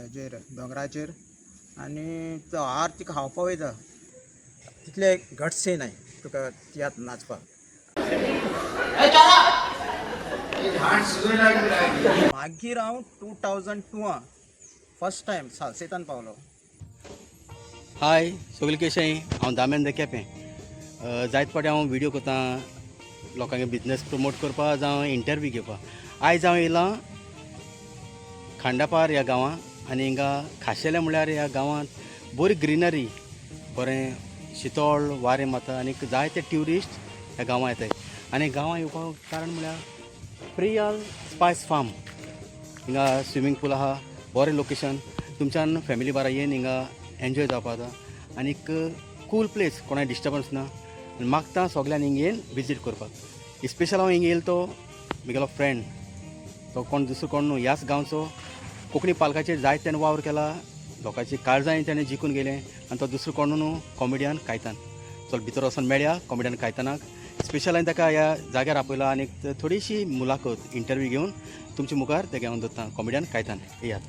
हेजेर दोंगराचेर आनी तो हार तिका खावपा वयता तितले घट्स येनाय तुका तियात्र नाचपाक. मागीर हांव 2002 फर्स्ट टायम सालसेतान पावलो. हाय सगळे कशें, हांव दामेन the केपें. जायत फावटी हांव व्हिडियो करता लोकांगे बिजनेस प्रमोट करपा जावं इंटरव्यू घेवपा. आयज हांव येयलां खांडापार ह्या गांवांत आनी हिंगा खाशेलें म्हणल्यार ह्या गांवांत बरी ग्रिनरी, बरें शितोळ वारें मारता आनी जायते ट्युरिस्ट ह्या गांवांत येताय. आनी गांवांत येवपाक कारण म्हणल्यार प्रियाल स्पायस फार्म. हिंगा स्विमींग पूल आहा, बरें लोकेशन. तुमच्यान फॅमिली बारा येवन हिंगा एन्जॉय जावपा जाता आनीक कूल प्लेस, कोणाक डिस्टर्बन्स ना. आनी मागता सगल्यांनी हिंगा येवन विजीट करपाक. स्पेशल हांव हिंगा येयलो तो म्हगेलो फ्रेंड, तो कोण दुसरो कोण न्हू, ह्याच गांवचो. कोंकणी पालकाचेर जायत तेणें वावर केला, लोकांची काळजांय तेणें जिखून गेलें आनी तो दुसरो कोण न्हू, कॉमेडियन कायतान. चल भितर वचोन मेळया कॉमेडियन कायतानाक. स्पेशल हांवें ताका ह्या जाग्यार आपयला आनी थोडीशी मुलाखत, इंटरव्यू घेवन तुमच्या मुखार तें घेवन दवरता. कॉमेडियन कायतान, येयात.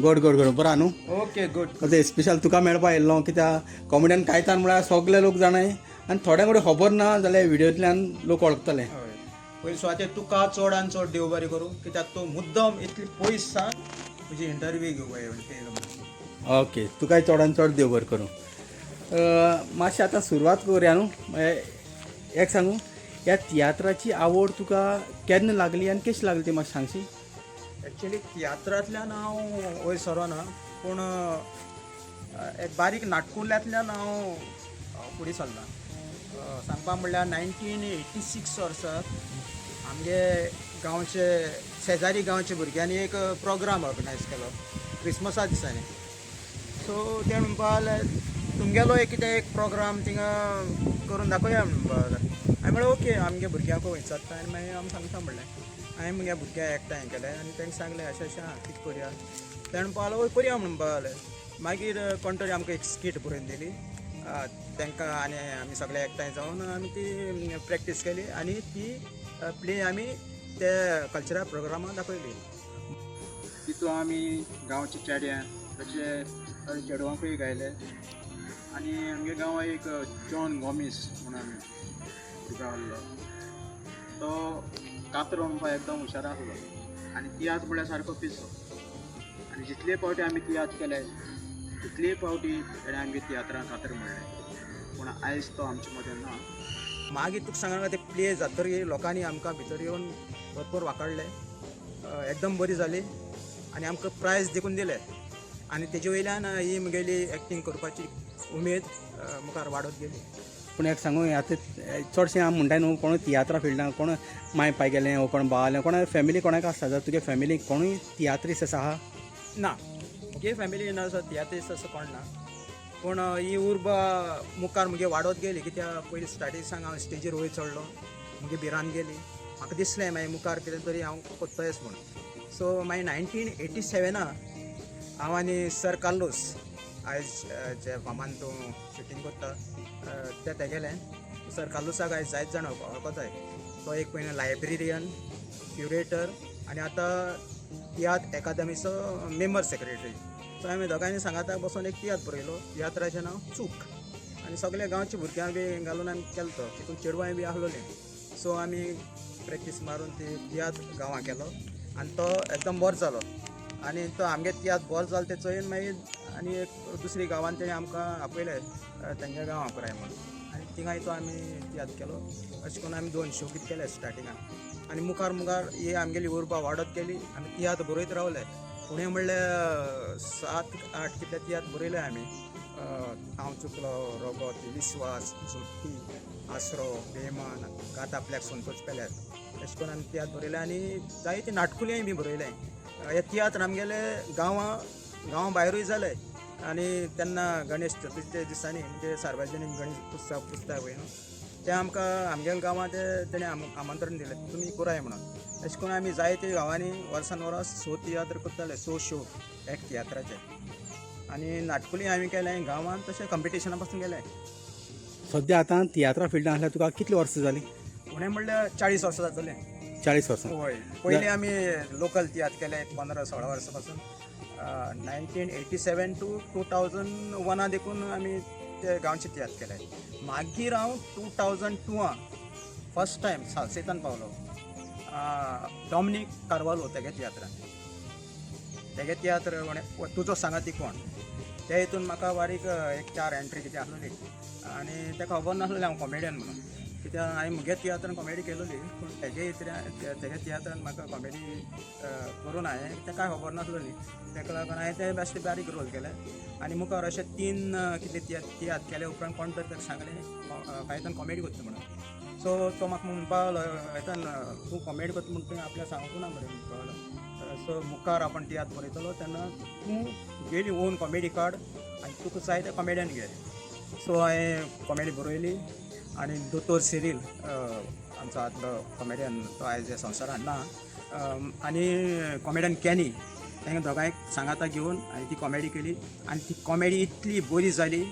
गोड गोड गोड, बरो न्हू? Okay, good. ते स्पेशल तुका मेळपा येयल्लो कित्याक कॉमेडियन कायतान म्हळ्यार सगळे लोक जाणाय आनी थोड्या कडेन खबर ना जाल्यार व्हिडियोंतल्यान लोक वळखतले. हय, पयलीं सुवातेर तुका चड आनी चड देव बरें करूं, कित्याक तूं मुद्दम इतली पयस सावन म्हजी इंटरव्यू घेवपा येयलो म्हणून. ओके, तुकाय चडान चड देव बरें करूं. मातशें आतां सुरवात करुया न्हू. एक सांगू, ह्या तियात्राची आवड तुका केन्ना लागली आनी कशी लागली ती मातशें सांगशी? एक्चुली तियात्रांतल्यान हांव वयर सरोना, पूण एक बारीक नाटकुल्यांतल्यान हांव फुडें सरलां. सांगपा म्हणल्यार 1986 वर्सा आमगे गांवचे, शेजारी गांवच्या भुरग्यांनी एक प्रोग्राम ऑर्गनायज केलो क्रिसमसा दिसांनी. सो ते म्हणपा लागले, तुमगेलो एक कितें एक प्रोग्राम थिंगा करून दाखोवया म्हणपा लागले. हांवें म्हणलें ओके, आमगे भुरग्यांक विचारता आनी मागीर आमी सांगता म्हणलें. हांवें म्हगे भुरग्यांक एकठांय केले आनी तांकां सांगलें, अशें अशें आहा, कितें करुया? ते म्हणपा लागले, हय करुया म्हणपा लागले. मागीर कोण तरी आमकां एक स्कीट बरोवन दिली तांकां आनी आमी सगळे एकठांय जावन आमी ती प्रॅक्टीस केली आनी ती प्ले आमी ते कल्चरल प्रोग्रामाक दाखयली. तितून आमी गांवच्या चेड्यां तशें चेडवांकूय गायले आनी आमगे गांवां एक जॉन गोमीस म्हणून भुरगो आहलो, तो कातर म्हणपा एकदम हुशार आसलो आनी तियात्र म्हळ्यार सारको पिसो. आनी जितले फावटी आमी तियात्र केले तितले फावटी तेणें आमगे तियात्रां कातर म्हणलें, पूण आयज तो आमचे मदें ना. मागीर तुका सांगना, ते प्ले जातकीर लोकांनी आमकां भितर येवन भरपूर वाकाडले, एकदम बरी जाली आनी आमकां प्रायज देखून दिले आनी तेजे वयल्यान ही म्हगेली एक्टींग करपाची उमेद मुखार वाडत गेली. पूण एक सांगू, आतां चडशें आमी म्हणटाय न्हू, कोण तियात्रा फिल्डान कोण माय पाय गेलें वो कोण बालें, कोणा फॅमिली कोणाक आसता जाल्यार तुगे फॅमिली कोणूय तियात्रीस आसा आहा? ना, म्हगे फॅमिली असो तियात्रीस्त असो कोण ना, पूण ही उर्बा मुखार म्हगे वाडत गेली, कित्याक पयलीं स्टार्टींग सावन हांव स्टेजीर वयर चडलो, म्हगे भिरांत गेली. म्हाका दिसलें मागीर मुखार कितें तरी हांव कोत्तोयच म्हूण. सो मागीर 1987 हांव आनी सर कार्लोस, आयज जे फामान तूं शुटींग करता ते तेगेलें, सर कार्लोसाक आयज जायत जाण वळखताय. तो एक पयलीं लायब्रेरियन, क्युरेटर आनी आतां तियात्र एकादमीचो मेंबर सेक्रेटरी. सो आमी दोगांयनी सांगाताक बसोन एक तियात्र बरयलो. तियात्राचें नांव चूक आनी सगल्या गांवच्या भुरग्यांक बी घालून आमी केलो तो. तितून चेडवांय बी आहलोलीं. सो आमी प्रॅक्टीस मारून ती तियात्र गांवां केलो आनी तो एकदम बरो जालो. आनी तो आमगे तियात्र बरो जालो तें चोयन मागीर आनी एक दुसरी गांवान तेणी आमकां आपयलें, तेंच्या गांवां कराय म्हणून, आनी थिंगाय तो आमी तियात्र केलो. अशें करून आमी दोन शो कितें केले स्टार्टिंगाक आनी मुखार मुखार ही आमगेली उर्बा वाडत गेली. आमी तियात्र बरयत रावले. उणें म्हणल्यार 7-8 कितले तियात्र बरयले आमी. हांव चुकलो, रोगोत, विस्वास, झोट्टी, आसरो, बेमान, गात आपल्याक संतोष पेल्यार, अशें करून आमी तियात्र बरयले आनी जायते नाटकुलेंय बी बरयलें. हे तियात्र आमगेले गांवां गांवा भायरूय जाले आनी तेन्ना गणेश चतुर्थी दिसांनी, म्हणजे सार्वजनीक गणेश उत्सव पुजता पळय न्हू, ते आमकां आमगेल्या गांवांत ते तेणें आमंत्रण दिलें, तुमी कराय म्हणून. अशें करून आमी जायते गांवांनी वर्सान वर्स स तियात्र करताले, स शो एक तियात्राचे. आनी नाटकुलीं आमी केलें गांवांत, तशें कंपिटिशना पासून गेलें. सद्या आतां तियात्रा फिल्डान आसल्यार तुका कितलीं वर्सां जालीं? उणें म्हणल्यार 40 वर्सां जातलें. 40 वर्सां. हय, पयलीं आमी लोकल तियात्र केले 15-16 वर्सां पासून. 1987 टू 2001 देखून आमी ते गांवचे तियात्र केले. मागीर हांव 2002 फर्स्ट टायम सालसेतान पावलो, डॉमनीक कार्वालो तेगे तियात्रान. तेगे तियात्र तुजो सांगाती कोण, ते हितून म्हाका बारीक एक 4 एंट्री कितें आसलेली आनी तेका खबर नासलेलें हांव कॉमेडियन म्हणून, कित्याक हांवें म्हगे तियात्रान कॉमेडी केलोली, पूण तेगे तेगे तियात्रान म्हाका कॉमेडी करून हांवें तेका खबर नासलोली. तेका लागून हांवें ते बेश्टे बारीक रोल केले आनी मुखार अशे 3 कितें तियात्र केले उपरांत कोण तर ताका सांगलें कांय कॉमेडी करता म्हणून. सो तो म्हाका म्हणपा लागलो, कायतान तूं कॉमेडी करता म्हण तुवें आपल्याक सांगूंक ना मरे म्हणपा लागलो. सो मुखार आपूण तियात्र बरयतलो तेन्ना तूं गेली ओन कॉमेडी काड आनी तुका जाय ते कॉमेडियन घे. सो हांवें कॉमेडी बरयली आनी दोतोर सिरील आमचो आदलो कॉमेडियन, तो आयज ह्या संवसारान ना, आनी कॉमेडियन कॅनी, तांकां दोगांयक सांगाता घेवन हांवें ती कॉमेडी केली आनी ती कॉमेडी इतली बरी जाली,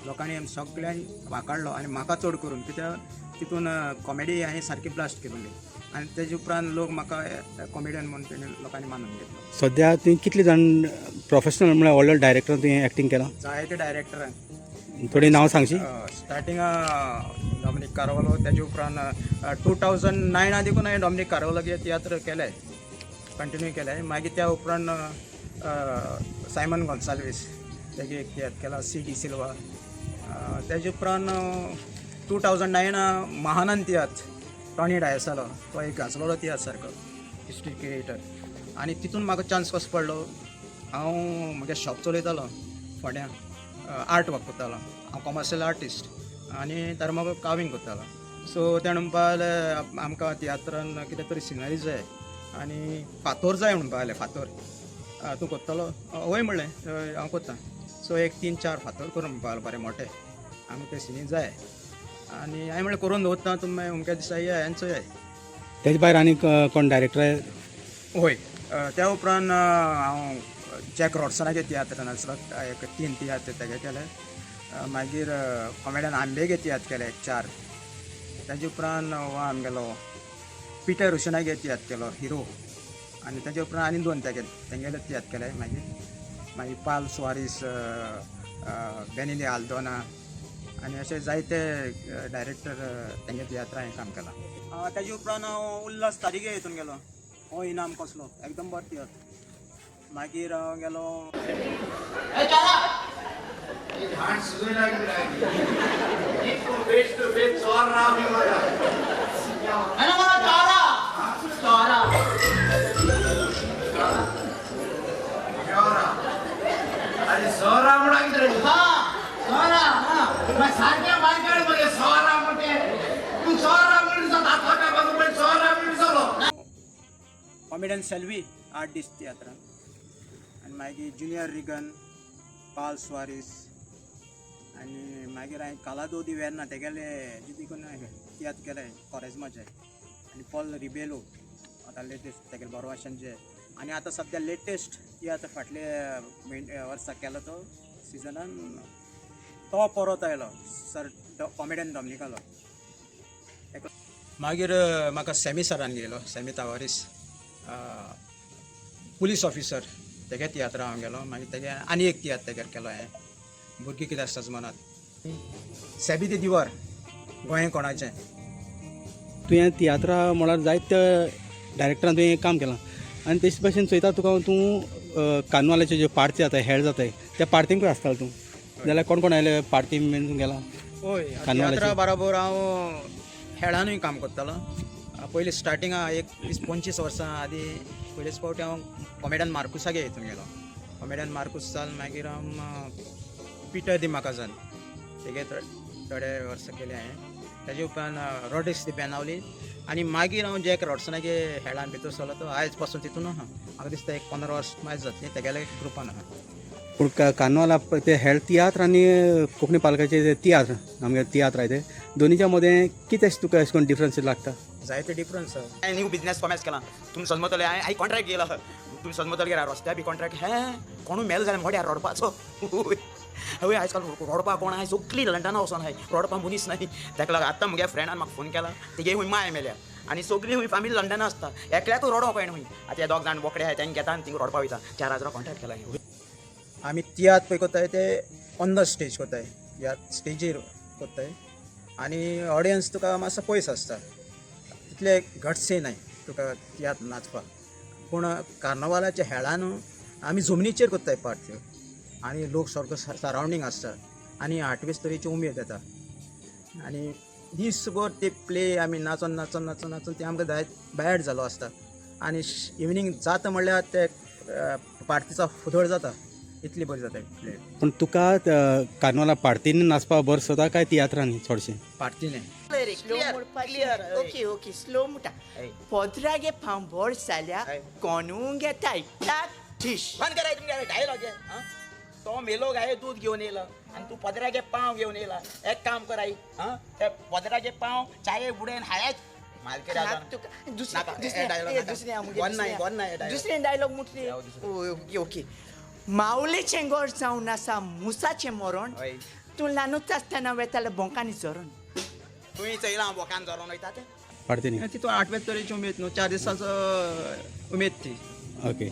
लोकांनी आमी सगळ्यांनी वाकाडलो आनी म्हाका चड करून, कित्याक तितून कॉमेडी हांवें सारकी ब्लास्ट केलेली आनी तेजे उपरांत लोक म्हाका कॉमेडियन म्हणून तेणी लोकांनी मानून घेतलो. सद्या तुवें कितले जाण प्रोफेशनल म्हळ्यार व्हडले डायरेक्टर तुवें एक्टींग केलां? जायते डायरेक्टरांक. थोडी नांव सांगशी? स्टार्टिंगा डॉमनीक कार्वालो, तेजे उपरांत 2009 देखून हांवें डॉमनीक कार्वालोगे तियात्र केले, कंटिन्यू केले. मागीर त्या उपरांत सायमन गोन्साल्वीस तेगे एक तियात्र केला, सी डी सिल्वा. तेजे उपरांत 2009 महानंद तियात्र टॉनी डायसालो, तो एक गाजलोलो तियात्र सारको स्ट्रीट क्रिएटर. आनी तितून म्हाका चान्स कसो पडलो, हांव म्हगे शॉप चलयतालो फोंड्यां, आर्ट वर्क करतालो, हांव कॉमर्शियल आर्टिस्ट आनी तर म्हाका कार्विंग करतालो. सो ते म्हणपा लागले आमकां तियात्रान कितें तरी सिनरी जाय आनी फातोर जाय म्हणपा लागले, फातोर तूं करतलो? हय म्हणलें, हांव करता. सो एक 3-4 फातोर करून म्हणपा लागलो, बरे मोठे आमकां ते सिनी जाय. आनी हांवें म्हणलें करून दवरता, तुमी अमक्या दिसा येयाय आनी चोयाय. तेजे भायर आनी कोण डायरेक्टर? हय, त्या उपरांत हांव जॅक रॉडसनागे तियात्र नाचलो, एक 3 तियात्र तेगे केले. मागीर कॉमेडियन आंबेगे तियात्र केले एक 4. तेजे उपरांत हो आमगेलो पिटर हुशनागे तियात्र केलो हिरो, आनी तेजे उपरांत आनी 2 तेगे तेंगेले तियात्र केले. मागीर मागीर पाल सुवारीस, बेनिली आल्दोना आनी अशे जायते डायरेक्टर तेंगे तियात्रां हांवें काम केलां. तेजे उपरांत हांव उल्हास तारीगे हितून गेलो, हो इनाम कसलो एकदम बरो तियात्र. मागीर हांव गेलो कॉमेडियन सेल्वी 8 दीस तियात्रान, आनी मागीर जुनियर रिगन, पाल सुवारीस, आनी मागीर हांवें कालादो दी वेर्ना तेगेले देखून तियात्र केले कॉरेजमाचे, आनी पॉल रिबेलो आतां लेटेस्ट तेगेले बोरवाशांचे. आनी आतां सद्या लेटेस्ट तियात्र फाटले म्हयने वर्सा केलो तो सिजनान, तो परत आयलो सर कॉमेडियन डॉमनिकालो. मागीर म्हाका सॅमी सरान घेयलो, सॅमी तावारीस पुलीस ऑफिसर, तेगे तियात्रां हांव गेलो. मागीर तेगे आनी एक तियात्र तेगेर केलो हांवें, भुरगीं कितें आसता मनात, सॅबी दी दिवार गोंय कोणाचें. तुवें तियात्रा म्हळ्यार जायते डायरेक्टरान तुवें काम केलां आनी तेच भाशेन चोयता तुका तूं कार्नवालाचे ज्यो पार्टी जाताय, हेळ जाताय, त्या पार्टींकूय आसतालो तूं, जाल्यार कोण कोण आयले पार्टी मेन तूं गेला? हय, कार्नवालाचे. तियात्रा बरोबर हांव हेळानूय काम करतालो. पयलीं स्टार्टिंगा एक 20-25 वर्सां आदीं पयलेच फावटी हांव कॉमेडियन मार्कुसागे हितून गेलो. कॉमेडियन मार्कूस जाल, मागीर हांव पिटर दी माकाजान तेगे थोडे वर्सां केले हांवें. तेजे उपरांत रॉड्रिक्स दी बेनावली, आनी मागीर हांव जॅक रॉडसनागे हेळान भितर सरलो, तो आयज पासून तितून आहा. म्हाका दिसता एक 15 वर्स मायज जातलीं तेगेले ग्रुपान आहा. पूण कार्नवाला ते हेळ तियात्र आनी कोंकणी पालकाचे जे तियात्र आमगे तियात्र आहाय ते दोनीच्या मदें कितें अशें तुका अशें करून डिफरन्स लागता? जायते डिफरन्स आहा. हांवें न्यू बिजनेस कॉमर्स केला, तुमी सजमतले हांवें कॉन्ट्रॅक्ट गेला, तुमी सजमतले गेला रस्त्या बी कॉन्ट्रॅक्ट हें कोणूय मेल जाल्यार मोड्यार रडपाचो. हय, आयज काल रडपा कोण आहाय, सगळीं लंडना वचोन आहाय, रडपा मनीस नाय. ताका लागून आतां म्हज्या फ्रेंडान म्हाका फोन केला, तेगे खूंय माय मेल्या आनी सगळीं हुंय फामिली लंडना आसता, एकल्याकूय रडोंक कळना हुंय. आतां हे दोग जाण बोकडे आहाय, तेंकां घेता आनी थिंग रडपा वयता. 4000 कॉन्ट्रॅक्ट केला हांवें. आमी तियात्र पळय कोत्ताय ते ऑन the stage कोत्ताय, ह्या स्टेजीर कोत्ताय आनी ऑडियन्स तुका मातसो पयस आसता, तितले घटसे नाय तुका तियात्र नाचपाक. पूण कार्नवालाच्या हेळान आमी जमनीचेर कोत्ताय पार्ट त्यो आनी लोक सारको सरावंडींग आसता आनी आठवेच तरेची उमेद येता आनी दीसभर ते प्ले आमी नाचोन नाचोन नाचोन नाचोन ते आमकां जायत बॅड जालो आसता आनी इवनींग जाता म्हणल्यार ते पार्टीचो फुदळ जाता, इतली बरी जाता प्ले. पूण तुका कार्नवाला पार्टींनी नाचपाक बरें दिसता काय तियात्रांनी चडशें? पार्टीने. स्लो म्हणपाचें. ओके ओके, स्लो म्हणटा. पदरागे पांबोर जाल्या कोणूंग घेताय टाक ठीश. बंद कराय तुमगे डायलॉग हे. आं, तो मेलो गाये दूद घेवन येयला आनी तूं पदरागे पांव घेवन येयला. एक काम कराय, आं, ते पदरागे पांव चाये बुडयन हायच मालकेर. तुका दुसरें दुसरें डायलॉग म्हटलें. Okay okay. मावलेचें गोड जावन आसा मुसाचें मरण, तूं ल्हानूच आसतना वेतालें बोंकांनी झरोन. तुवें चयलां बोकान झरोन वयता तें. पार्टींनी तितून आठवेच तरेची उमेद न्हू, 4 दिसांचो उमेद ती. ओके,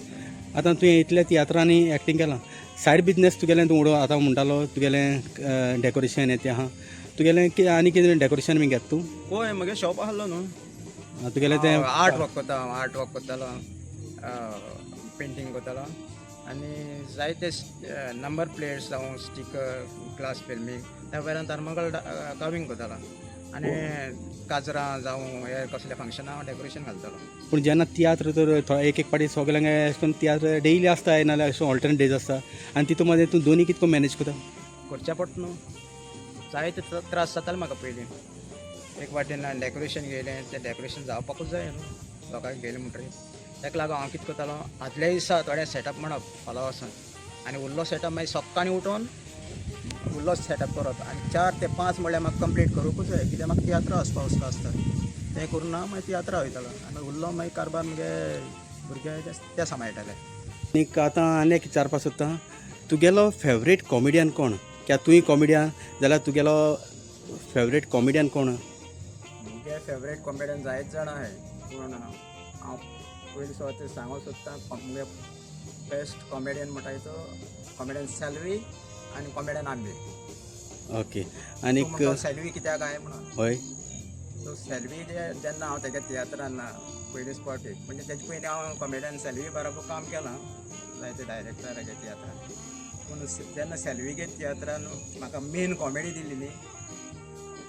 आतां तुवें इतल्या तियात्रांनी एक्टींग केलां, सायड बिजनेस तुगेलें तूं उडो आतां म्हणटालो तुगेलें डेकोरेशन हें तें आहा तुगेलें, कितें आनी कितें डेकोरेशन बीन घेता तूं? पळय म्हगे शॉप आहलो न्हू. तुगेलें तें आर्ट वर्क कोता हांव, आर्ट वर्क कोतालो, पेंटींग कोतालो आनी जायते नंबर प्लेट्स जावं स्टिकर, ग्लास फिल्मींग, त्या वयल्यान थर्माकोल कार्वींग कोतालो आनी काजरां जावं हे कसले फंक्शनां हांव डेकोरेशन घालतालो. पूण जेन्ना तियात्र तर थोडे एक एक पाटी सगल्यांक अशें करून तियात्र डेली आसता नाल्यार अशें ऑल्टरनेट डेज आसता आनी तितून मदें तूं दोनी कितको मॅनेज करता? करचें पडटा न्हू, जायते त्रास जाताले म्हाका पयलीं. एक वाटेन डेकोरेशन घेयलें, तें डेकोरेशन जावपाकूच जाय न्हू लोकांक घेयलें म्हणटकीर. ताका लागून हांव कितें करतालो, आदल्या दिसा थोडें सेटअप म्हणप फाल्यां वचून आनी उरलो सेटअप मागीर सकाळीं उठोन उरलो सेटअप करप आनी 4 ते 5 म्हणल्यार म्हाका कंप्लीट करूंकूच जाय, कित्याक म्हाका तियात्रा वचपा वचपा आसता. तें करून हांव मागीर तियात्रा वयतालो आनी उरलो मागीर कारभार मगे भुरगे ते सांबाळटाले. आनीक आतां आनी एक विचारपाक सोदता, तुगेलो फेवरेट कॉमेडियन कोण? कित्याक तुंय कॉमेडियन जाल्यार तुगेलो फेवरेट कॉमेडियन कोण? म्हगे फेवरेट कॉमेडियन जायत जाणां आहाय, पूण हांव पयलीं सुवातेर सांगूंक सोदता म्हगे बेस्ट कॉमेडियन म्हणटाय तो कॉमेडियन सॅल्वी आनी कॉमेडियन आंबे. ओके, आनीक सॅल्वी कित्याक काय म्हणून? हय. सो सॅल्वी जेन्ना हांव तेज्या तियात्रान पयलीच फावटी, म्हणजे तेजे पयलीं हांव कॉमेडियन सॅल्वी बराबर काम केलां जायते डायरेक्टरागे तियात्रान, पूण जेन्ना सॅल्वीगे तियात्रान म्हाका मेन कॉमेडी दिली न्ही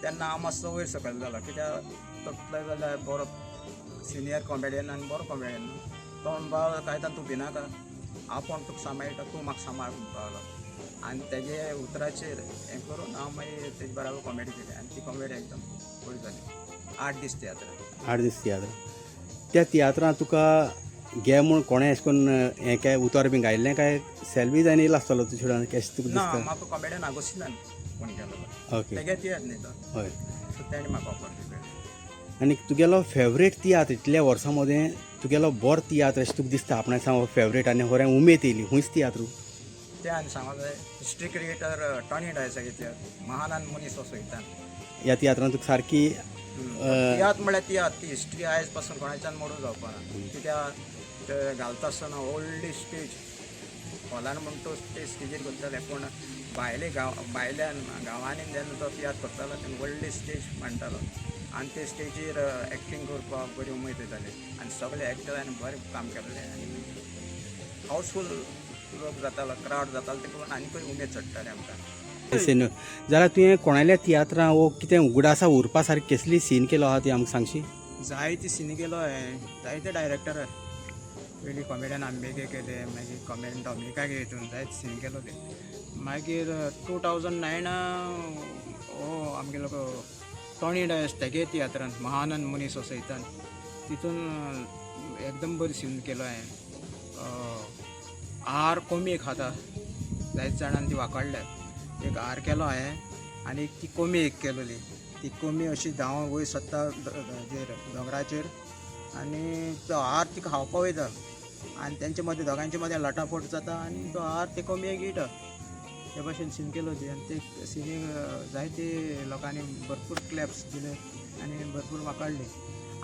तेन्ना हांव मातसो वयर सकयल जालो, कित्याक तसलो जाल्यार बरो सिनियर कॉमेडियन आनी बरो कॉमेडियन न्हू. तो म्हणपाक लागलो, कांय तूं भिनाका, हांव कोण तुका सांबाळटा, तूं म्हाका सांबाळ म्हणपाक लागलो. आनी तेजे उतराचेर हें करून हांव मागीर तेजे बराबर कॉमेडी केली आनी ती कॉमेडी एकदम बरी जाली. 8 दीस तियात्र. 8 दीस तियात्र. त्या तियात्रान तुका घे म्हूण कोणें अशें करून हें काय उतर बीन गायिल्लें काय सॅल्वी जायन येयला आसतलो तुजे फुड्यान केशें तुका ना, दिसता? म्हाका कॉमेडियन आगोस्तिनान फोन केलो. ओके. तेगे तियात्र न्ही तो. हय. सो तेणें म्हाका ऑफर दिली. आनी तुगेलो फेवरेट तियात्र इतल्या वर्सां मदें तुगेलो बरो तियात्र अशें तुका दिसता आपणा सांग फेवरेट आनी बरें उमेद येयली खूंयच तियात्र? तें आनी सांगूंक जाय हिस्ट्री क्रिएटर टॉनी डायसागे तियात्र महानान मनीस असो वयता. ह्या तियात्रान तुका सारकी तियात्र म्हळ्यार तियात्र, ती हिस्ट्री आयज पासून कोणाच्यान मोडूंक जावपाना, कित्याक ते घालता आसतना व्हडली स्टेज हॉलान म्हण तो ते स्टेजीर करताले, पूण भायले गांव भायल्यान गांवांनी जेन्ना तो तियात्र करतालो तेन्ना व्हडली स्टेज मांडटालो आनी ते स्टेजीर एक्टींग करपाक बरी उमेद येताली आनी सगळे एक्टरांनी बरें काम केल्लें आनी हावसफूल लोक जातालो, क्रावड जातालो, ते पळोवन आनीकूय उमेद चडटाली आमकां. सीन जाल्यार तुवें कोणाल्या तियात्रां वो कितें उगडासा उरपा सारकी केसली सीन केलो आहा ती आमकां सांगशी? जायते सीन केलो हांवें, जायते डायरेक्टर, पयलीं कॉमेडियन आंबेगे केले, मागीर कॉमेडियन डॉमिनिकागे हितून जायते सीन केलो ते. मागीर 2009 हो आमगेलो टॉनी डायस तेगे तियात्रान महानंद मनीस असो हितान तितून एकदम बरी सीन केलो हांवें. आर कोमी खाता जायते जाणांनी ती वाकडल्या, एक आर केलो हांवें आनी एक ती कोमी एक केलोली, ती कोमी अशी धांव वयर सरता हेजेर दोंगराचेर आनी तो हार तिका खावपा वयता आनी तेंचे मदें दोगांचे मदें लटाफट जाता आनी तो हार ते कोमयेक गिळटा. ते भाशेन सीन केलो ती आनी ते सिनीक जायते लोकांनी भरपूर क्लॅप्स दिले आनी भरपूर वाकाडली.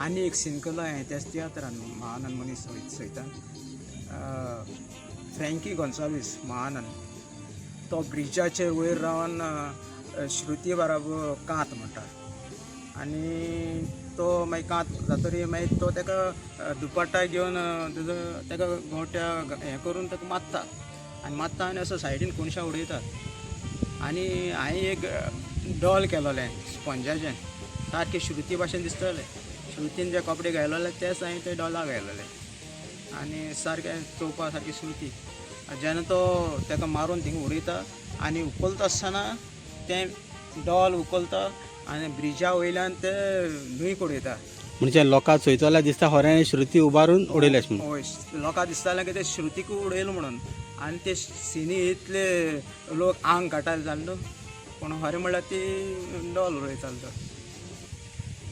आनी एक सीन केलो हांवें त्याच तियात्रान महानंद मनीस सयतान, फ्रँकी गोन्साल्वीस महानंद, तो ब्रिजाचेर वयर रावन श्रुती बराबर कांत म्हणटा आनी तो मागीर कांत जातरी मागीर तो ताका दुपट्टा घेवन तेजो ताका गोट्या हें करून ताका मारता आनी मारता आनी असो सायडीन कोनशा उडयता. आनी हांवें एक डॉल केलोलें स्पंजाचें, सारकें श्रुती भाशेन दिसतलें. श्रुतीन जे कपडे घायलोले तेच हांवें ते डॉलाक घायलोले आनी सारकें चोवपा सारकी श्रुती. जेन्ना तो ताका मारून थिंगा उडयता आनी उखलता आसतना तें डॉल उखलता आनी ब्रिजा वयल्यान ते न्हंयक उडयता. म्हणजे लोकां चोयतल्या दिसता खरें श्रुती उबारून उडयलें अशें म्हणून. हय, लोकां दिसतालें की ते श्रुतीक उडयलें म्हणून आनी ते सिनी इतले लोक आंग काडटाले जालें न्हू, पूण खरें म्हणल्यार ती डॉल उडयतालो तो.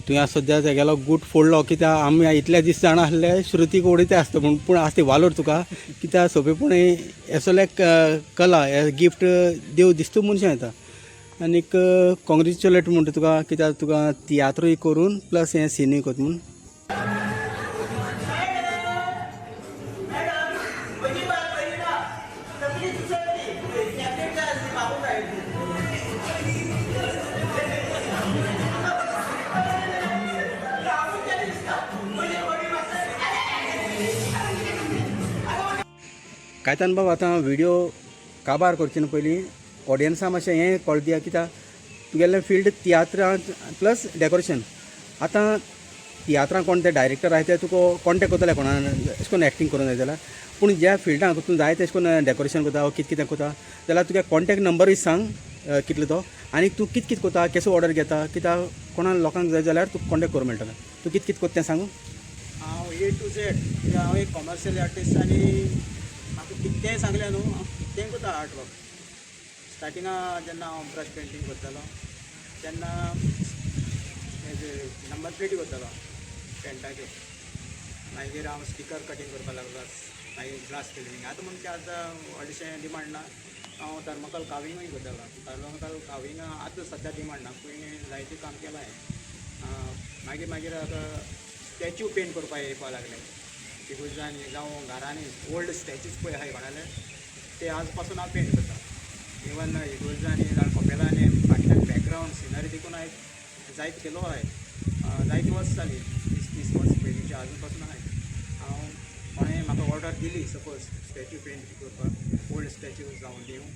तुवें सद्या तेगेलो गूट फोडलो कित्याक आमी इतले दीस जाणा आसले श्रुतीक उडयता आसता म्हूण, पूण आज ती वालोर तुका कित्याक सोंपेपणी असले कला हे गिफ्ट देव दिसता मनशां येता. आनीक कॉंग्रेच्युलेट म्हणटा तुका कित्याक तुका तियात्रूय करून प्लस हें सिनूय करता म्हूण. कायतान बाब आतां व्हिडियो काबार करचे न्हू पयलीं ऑडियन्सा मातशें हें कळ दिया कित्याक तुगेलें फिल्ड तियात्रांत प्लस डेकोरेशन. आतां तियात्रां कोण ते डायरेक्टर आहाय ते तुका कॉन्टेक्ट करतले कोणा अशें करून एक्टींग करूंक जाय जाल्यार, पूण ज्या फिल्डाक तूं जाय तेशें करून डेकोरेशन करता वो कितें कितें करता जाल्यार तुगे कॉन्टेक्ट नंबरूय सांग कितलो तो आनी तूं कितें कितें करता, केसो ऑर्डर घेता, कित्याक कोणा लोकांक जाय जाल्यार तुका कॉन्टेक्ट करूंक मेळटलें. तूं कितें कितें करता तें सांग. हांव ए टू झेड, हांव एक कॉमर्शियल आर्टिस्ट आनी म्हाका कितेंय सांगलें न्हू हांव कितेंय करता आर्ट वर्क. स्टार्टिंगा जेन्ना हांव ब्रश पेंटींग करतालो तेन्ना नंबर प्लेटी करतालो पेंटाच्यो, मागीर हांव स्टिकर कटींग करपाक लागलो, मागीर ग्लास फिलिंग. आतां म्हणजे आतां व्हडलेशें डिमांड ना. हांव थर्माकोल काविंगूय करतालो. थर्माकोल काविंग आतां सद्या डिमांड ना, पयलीं जायतें काम केलां हांवें. मागीर मागीर आतां स्टॅच्यू पेंट करपाक येवपाक लागले इगोर्जांनी जावं घरांनी ओल्ड स्टॅच्यूज पळय आहाय कोणाले ते आज पासून हांव पेंट करता. इवन इगोर्जांनी जावं कपेलांनी फाटल्यान बॅकग्रावंड सिनरी देखून हांवें जायते केलो आहाय. जायतीं वर्सां जालीं, 20-30 वर्सां पयलींचे आजून पासून आहाय. हांव कोणें म्हाका ऑर्डर दिली सपोज स्टॅच्यू पेंट करपाक, ओल्ड स्टॅच्यू जावं दिवं,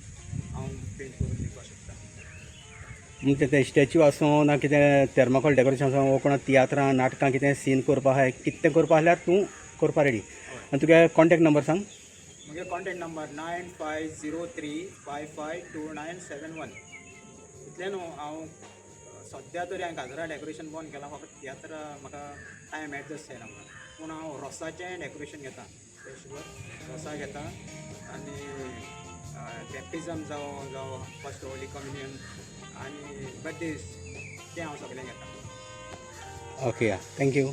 हांव पेंट करून दिवपाक शकता. म्हणजे ते स्टॅच्यू आसूं ना कितें थर्माकोल डेकोरेशन आसूं वो कोणा तियात्रां नाटकां कितें सीन करपा आहाय कितें करपा आसल्यार तूं करपा रेडी. आनी तुगे कॉन्टेक्ट नंबर सांग. म्हगे कॉन्टेक्ट नंबर 9503552971. इतलें न्हू हांव सद्या तरी हांवें घाजरा डेकोरेशन बंद केलां, फकत तियात्र म्हाका टायम एडजस्ट जायना म्हणून. पूण हांव रोसाचें डेकोरेशन घेता, तें रोसा घेता आनी बॅप्टिजम जावं जावं फर्स्ट होली कम्युनियन आनी बर्थडेज तें हांव सगळें घेता. ओके या, thank you.